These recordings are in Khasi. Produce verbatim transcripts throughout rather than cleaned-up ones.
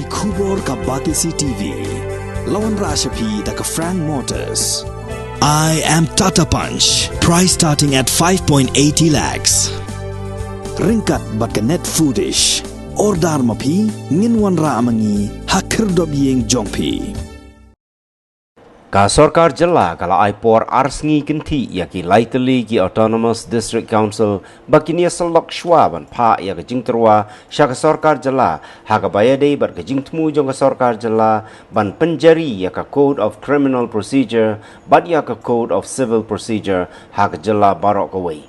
Khubor ka Batesi T V. La wanrah sha phi da ka Frank Motors. I am Tata Punch. Price starting at five point eighty lakhs. Ryngkat bad ka Net Foodish. Order ma phi, ngin wanrah ma ngi ha khyrdop ïing jong phi. Ka sorkar jylla ka la ai por ar sngi kynthih ïa ki lai tylli ki Autonomous District Council ba kin ïa sylloh shuwa ban phah ïa ka jingtyrwa sha ka sorkar jylla, ha kaba ïadei bad ka jingthmu jong ka sorkar jylla ban pynjari ïa ka Code of Criminal Procedure bad ïa ka Code of Civil Procedure ha ka jylla baroh kawei.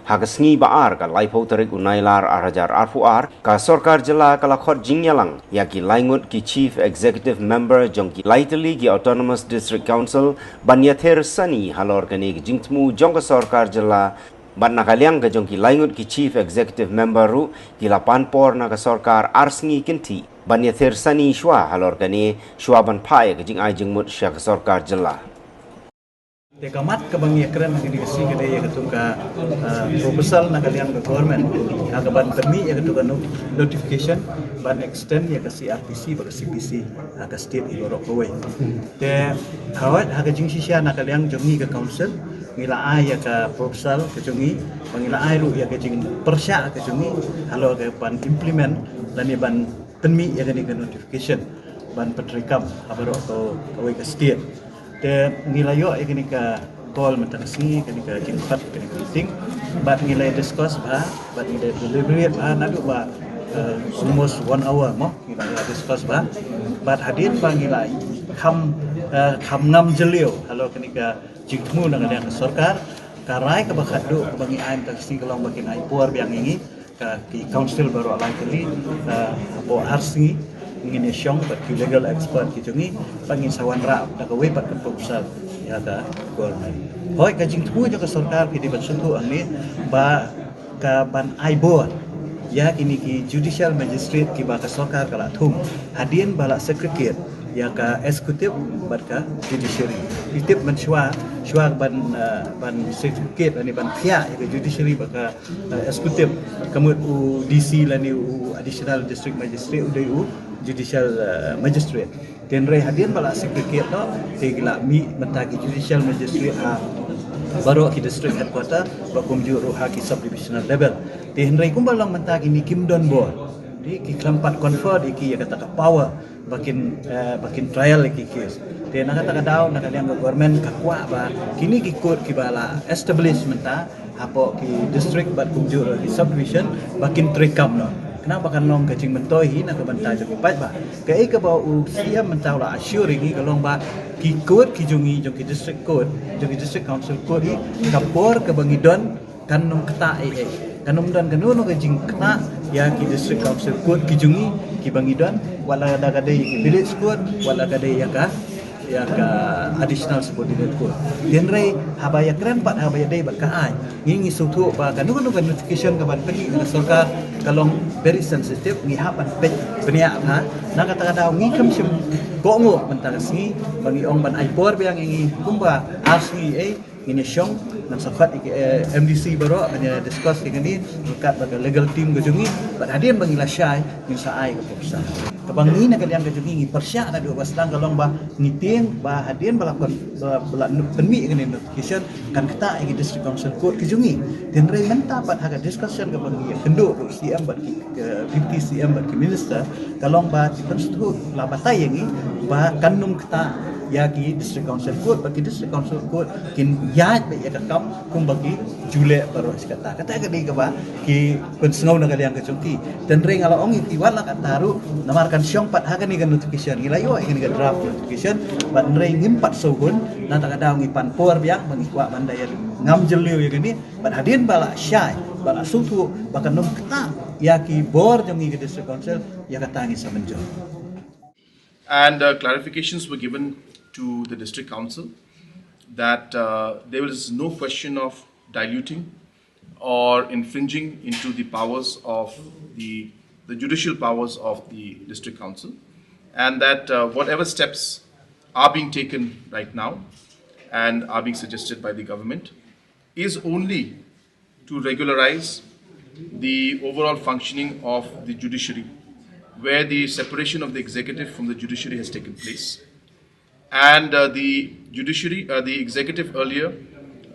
Ha ka sngi ba ar, ka laiphew tarik u Nailar ar hajar arphew ar, ka sorkar jylla ka la khot jingïalang ïa ki laingut ki Chief Executive Member jong ki lai tylli ki Autonomous District Council ban ïathir sani halor kane ka jingthmu jong ka sorkar jylla, bad na ka liang ka jong ki laingut ki Chief Executive Member ruh ki la pan por na ka sorkar ar sngi kynthih ban ïathir sani shuwa halor kane, shuwa ban phah ïa ka jingai jingmut sha ka sorkar jylla. Te ka mat kaba ngi ïakren ha kane ka sngi ka dei ïa katu ka, ah, proposal na ka liang ka government ha kaban pynmih ïa katu ka no-, notification ban extend ïa ka C R P C bad ka C P C ha ka state hi baroh kawei. Te hawai ha ka jingshisha na ka liang jong ngi ka council, ngi la ai ïa ka proposal ka jong ngi, ba ngi la ai ruh ïa ka jingpyrshah ka jong ngi halor kaban implement lane ban pynmih ïa kane ka notification ban pyntreikam ha baroh kawei ka state. Te ngi la ïoh ïa kane ka call mynta ka sngi, kane ka jingkhot, kane ka meeting. Bad ngi la discuss bha, bad ngi la deliberate bha naduh ba, eh, almost one hour mo ngi la discuss bha. Bad hadien ba ngi la kham, eh, kham ngam jylliew halor kane ka jingthmu na ka liang ka sorkar, ka rai kaba khatduh kaba ngi ai mynta ka sngi ka long ba kin ai por biang ïa ngi, ka ki council baroh lai tylli, eh, hapoh ar sngi ngin ïa shong bad ki legal expert ki jong ngi, ba ngin sa wanrah da kawei pat ka proposal ïa ka government. Hooid, ka jingthmu jong ka sorkar phi dei ban sngewthuh hangne ba kaban ai bor ïa kine ki judicial magistrate kiba ka sorkar ka la thung hadien ba la segregate ïa ka executive bad ka judiciary. Phi tip mynshuwa, shuwa ban, eh, ban segregate lane ban thiah ïa ka judiciary bad ka, eh, executive, ka mut u D C lane u Additional District Magistrate u dei u Judicial, eh, Magistrate. Te hynrei hadien ba la segregate noh, te ki la mih mynta ki Judicial Magistrate ha baroh ki District Headquarter bad kumjuh ruh ha ki Subdivisional level. Te hynrei kumba long mynta kine kim don bor, te ki khlem pat confer ïa ki ïa kata ka power ba kin, eh, ba kin trial ïa ki case. Te na kata ka daw, na ka liang ka government ka kwah ba kine ki court kiba la establish mynta hapoh ki district bad kumjuh ruh ki subdivision ba kin treikam noh, khnang ba kan long ka jingmyntoi hi na ka bynta jong ki paidbah. Kaei kaba u C M mynta u la assure ïa ngi ka long ba ki court ki jong ngi, jong ki district court, jong ki district council court hi, ka bor kaba ngi don kan ym ktah ei ei. Kan ym don kano kano ka jingktah ïa ki district council court ki jong ngi kiba ngi don, wat la da ka dei ki village court, wat la ka dei ïa ka, ïa ka additional subordinate court. Te hynrei haba ïakren pat, haba ïadei bad ka aiñ, ngi, ngi sngewthuh ba kano kano ka notification kaban pynmih na ka sorkar ka long very sensitive, ngi hap ban peit bniah bha. Na kata ka daw ngi khlem shym kohnguh mynta ka sngi ba ngi ong ban ai por biang ïa ngi kumba ar sngi ei, ngin ïa shong, ngan sa khot ïa ki, eh, M D C baroh, ban ïa discuss ïa kane ryngkat bad ka legal team ka jong ngi, bad hadien ba ngi la shai ngin sa ai ka proposal. Kaba ngi na ka liang ka jong ngi ngi pyrshah naduh ba sdang ka long ba ngi tieng ba hadien ba la pyn-, ba, ba la pynmih ïa kane notification kan ktah ïa ki District Council Court ki jong ngi. Te hynrei mynta pat ha ka discussion kaba ngi ïakynduh ruh C M bad ki, eh, Deputy C M bad ki minister, ka long ba ki pynsngewthuh, la batai ïa ngi ba kan ym ktah ïa ki District Council Court, ba ki District Council Court kin ïaid beit ïa ka kam kumba ki ju leh baroh shi katta. Kata ka dei kaba ki pynsngew na ka liang ka jong ki. Te hynrei nga la ong ïa ki wat la katta ruh, namar kan shong pat ha kane ka notification, ngi la ïoh ïa kane ka draft notification, bad hynrei ngim pat sngewhun, na kata ka daw ngi pan por biang ba ngi kwah ban da ïa ngam jylliew ïa kane. Bad hadien ba la shai, ba la sngewthuh ba kan ym ktah ïa ki bor jong ngi ki District Council, ïa kata ngi sa mynjur. And, uh, clarifications were given to the District Council that, uh, there is no question of diluting or infringing into the powers of the, the judicial powers of the District Council, and that, uh, whatever steps are being taken right now and are being suggested by the government is only to regularize the overall functioning of the judiciary. where the separation of the executive from the judiciary has taken place. And uh, the judiciary, uh, the executive earlier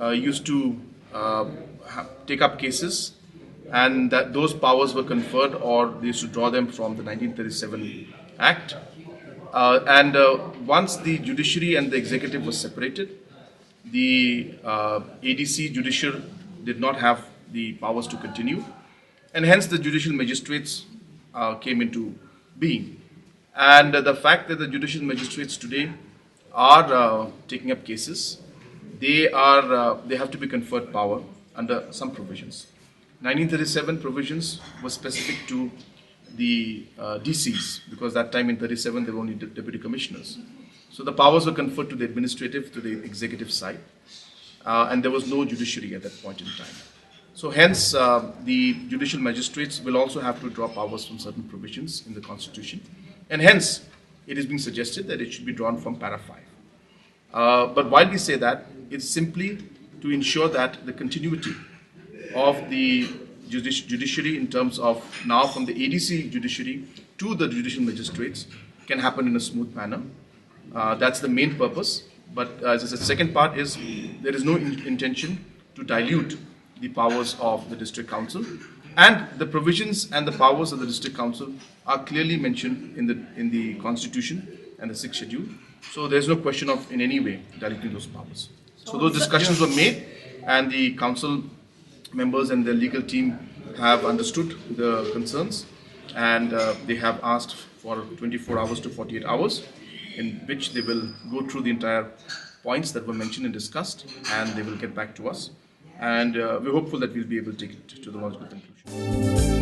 uh, used to uh, ha- take up cases, and that those powers were conferred, or they used to draw them from the nineteen thirty-seven Act. Uh, and uh, once the judiciary and the executive was separated, the uh, A D C judicial did not have the powers to continue, and hence the judicial magistrates uh, came into being. And uh, the fact that the judicial magistrates today are uh, taking up cases, they are uh, they have to be conferred power under some provisions. nineteen thirty-seven provisions were specific to the uh, D Cs, because that time in thirty-seven there were only de- deputy commissioners. So the powers were conferred to the administrative, to the executive side, uh, and there was no judiciary at that point in time. So hence, uh, the judicial magistrates will also have to draw powers from certain provisions in the constitution, and hence it is being suggested that it should be drawn from para five. Uh, but while we say that, it's simply to ensure that the continuity of the judici- judiciary, in terms of now from the A D C judiciary to the judicial magistrates, can happen in a smooth manner. Uh, that's the main purpose. But uh, as I said, second part is there is no in- intention to dilute the powers of the district council, and the provisions and the powers of the district council are clearly mentioned in the in the constitution and the sixth schedule. So there's no question of in any way diluting those powers. So those discussions were made, and the council members and their legal team have understood the concerns, and uh, they have asked for twenty-four hours to forty-eight hours, in which they will go through the entire points that were mentioned and discussed, and they will get back to us. And uh, we're hopeful that we'll be able to take it to the logical conclusion.